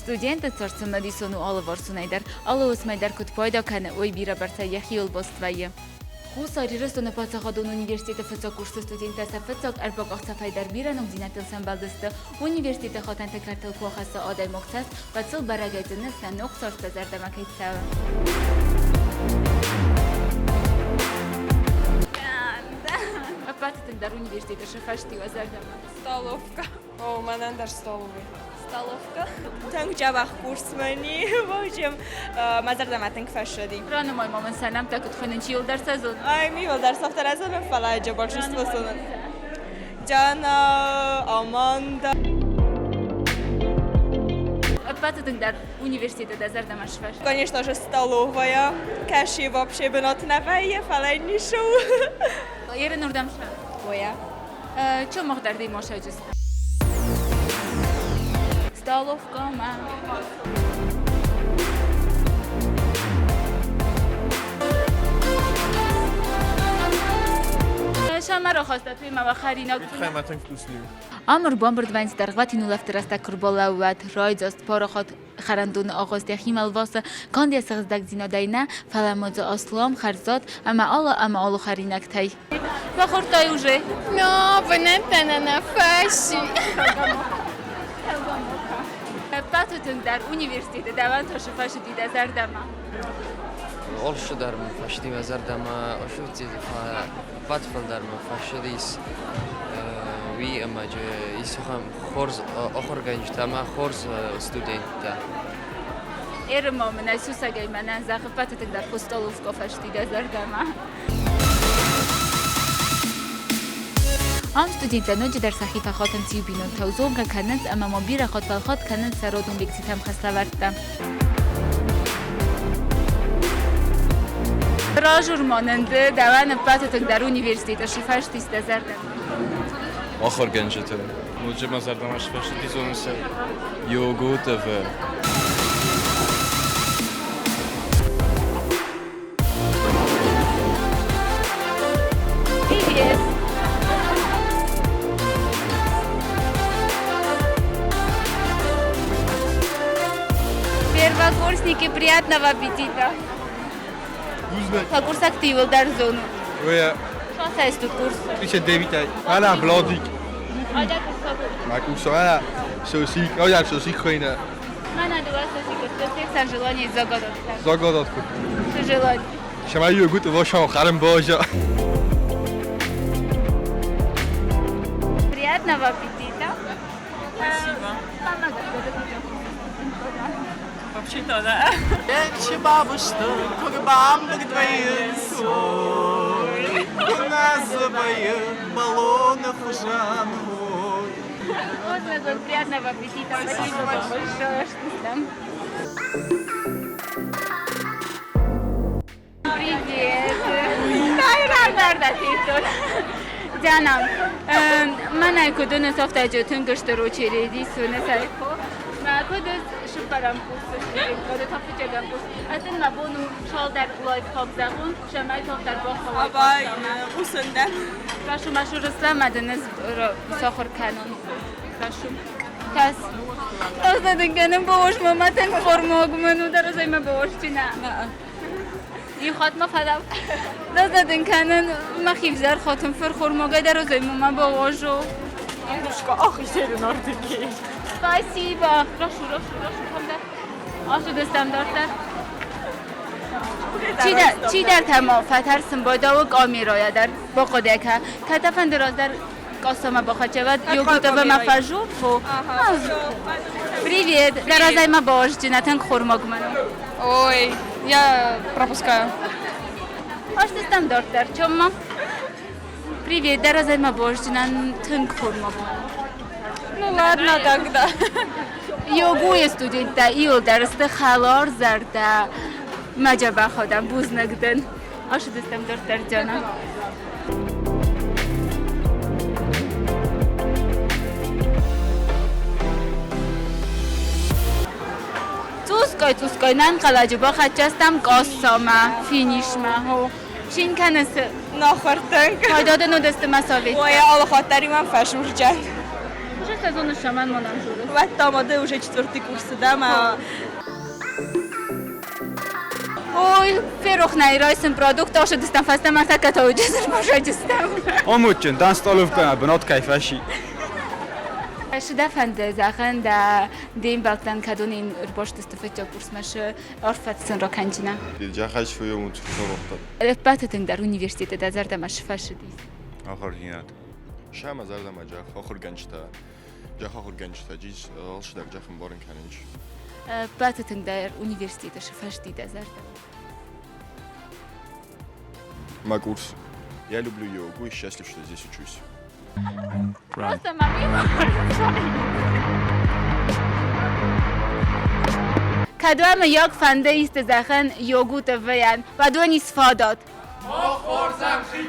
Студенты цард цымыдисон у алыварсонӕй дӕр, алы уысмӕй дӕр куыд пайда кӕны, уый бирӕбӕрцӕй йӕхиуыл баст вӕййы. Хуссар Ирыстоны паддзахадон университеты фыццаг курсы студенттӕ сӕ фыццаг ӕрбакъахдзӕфӕй дӕр бирӕ ногдзинӕдтыл сӕмбӕлдысты. Университеты хатӕнты кӕртыл куы ахӕссы адӕймаг цӕст, уӕд сыл бӕрӕгӕй зыны, сӕ ног цард сӕ зӕрдӕмӕ кӕй цӕуы. Ӕппӕты тынгдӕр университеты сыфӕсти уӕ зӕрдӕмӕ? Столовка. О, мӕнӕн дӕр столовый. Столовка. Тынг дзӕбӕх курсмӕ ни. В общем, мӕ зӕрдӕмӕ тынг фӕссыди. Ранымай ма мын сӕ нӕмттӕ куыд хуыйнынц, иуылдӕр сӕ зон. Ай, ми иуылдӕр сӕ разонын, фӕлӕ джа большинство зонын. Диана, Аманда. Ӕппӕты тынгдӕр университеты дӕ зӕрдӕмӕ сфӕс? Конечно же, столовая. Кӕси вообще бынат нӕ вӕййы, фӕлӕ ницы у. Ерын уырдӕм сӕ? Оя. Чомах дӕр мошаджы. Столовкама. Шамаро хостатуи ма хӕринаг. Ам ӕрбамбырд вӕййынц дӕргъвӕтин улӕфты рӕстӕг куы рбалӕууӕд, райдзаст, парахат хӕрӕндоны агъуыст йӕхимӕ лвасы канд йӕ сыгъдӕгдзинадӕй нӕ, фӕлӕ ма дзы аслам, хӕрзад ӕмӕ алы ӕмӕ алы хӕринӕгтӕй. Бахордтай уже? Но, бынӕттӕ нӕ нӕ фӕси. Ӕппӕты тынгдӕр университеты дӕуӕн тасы фӕсыди дӕ зӕрдӕмӕ? Алцыдӕр мын фӕсыди мӕ зӕрдӕмӕ, ӕппӕт фылдӕр мын фӕсыдис уый ӕмӕ ис ахӕм хорз ахуыргӕнджытӕ ӕмӕ хорз студенттӕ. Эрыма мын ӕй сусӕгӕй мӕнӕн зӕгъ, ӕппӕты тынгдӕр Хустоловка фӕсыди дӕ зӕрдӕмӕ. Ам студенттӕ ноджыдӕр сӕхи фӕхатынц иу бинонтау, зонгӕ кӕнынц ӕмӕ ма бирӕ хатт фӕлхатт кӕнынц сӕ родон лекцитӕм хӕслӕвӕрдтӕ. Разур ма нын ды дӕуӕн ӕппӕты тынгдӕр университеты сфӕстис дӕ зӕрдӕмӕ? Ахуыргӕнджыты. Ноджы мӕ зӕрдӕмӕ сфӕстис зонынц Йоготовы. Привет! Первокурсники, приятного аппетита! Факурсӕгты иуылдӕр зонут. Oya. Шасайстут курс. 39. Hala, Vladik. Ma kursa, Sosik. Oh ja, Sosik хуйна. Мӕнӕ дыууӕ сосикы, всех желаний загадок. Загадок. Желаний. Шамаю gut, was schon Karembожа. Приятного аппетита. Спасибо. Вообще-то, да. Вот, приятного аппетита. Спасибо вам большое, что там. Привет. Диана, манай кудун софтажо түнгөштөр очереди сүнэ сайхо. Ма кудус шупарам курс куду тафичагам курс. Атын ма бону шалдар лайфхак загун, шамай тофтар бохо. Абай, усындӕн. Рашу машу рысламадыныз сохор канон. Рашу. Кас. Оздадын бош маматын формог ману даразай ма бош чина. يخاط ما فداو دازدن كانن ما خيفزار خاتم فر خورموگه در روزای ما باواژو Спасибо. Прошу, прошу, прошу, Ашу дестам дартар. چی در چی در تمام فترسم با داو کامیرا در با قدکه کتفن دراز در косома бохачават йогутова мафажу фу. Привет. Даразай ма бош джинатан хурмог ману. Ой, я пропускаю. Аш дестам дартар чомма. Привет. Даразай ма бош джинан тынг хурмог ману. Ну ладно тогда. Йогуйы студенттӕ иуылдӕр сты хӕларзӕрдӕ. Мӕ дзӕбӕх адӕм, бузныг дын. Ацыдыстӕм дарддӕр Диана. Цъусгай, цъусгай нӕнхъӕлӕджы бахӕццӕ стӕм кассамӕ, финишмӕ. Шин кӕныс? Нахуыртынг. Пайда дын уыдысты мӕ советтӕ? Ой, алыхатт дӕр-иу мӕм фӕсурджан. сӕ зоныс, мӕн ма нӕм дзурыс. Уӕд та ма ды уже четвертый курсы дӕ ӕмӕ Ой, ферох нӕй райсын продукт, ошыдыстӕм фӕстӕмӕ сӕ каталоджы сбаззадыстӕм. Омудджын, дан стъоловкӕмӕ бынат кӕй фӕци. Шы дӕ фӕнды зӕгъын дӕ де мбӕлттӕн, кӕдон ин ӕрбастысты фыццаг курсмӕ, шы арфӕ сын ракӕнджынӕ? Ӕппӕты тынгдӕр университеты дӕ зӕрдӕмӕ шы фӕцыдис? Ахуырдзинад. Сӕ мӕ зӕрдӕмӕ джах ахуыргӕнджытӕ, джах ахуыргӕнджытӕ джис алцыдӕр джах ӕмбарын кӕнынц. Ӕппӕты тынгдӕр университеты шы фӕцыди дӕ зӕрдӕмӕ? Мой курс. Я люблю йогу и счастлив, что здесь учусь. Просто мамима. Кӕд уӕ мыййаг фӕнды исты зӕгъын йогу ТВ-йӕн, уӕд уын ис фадат. Мах уарзӕм хи.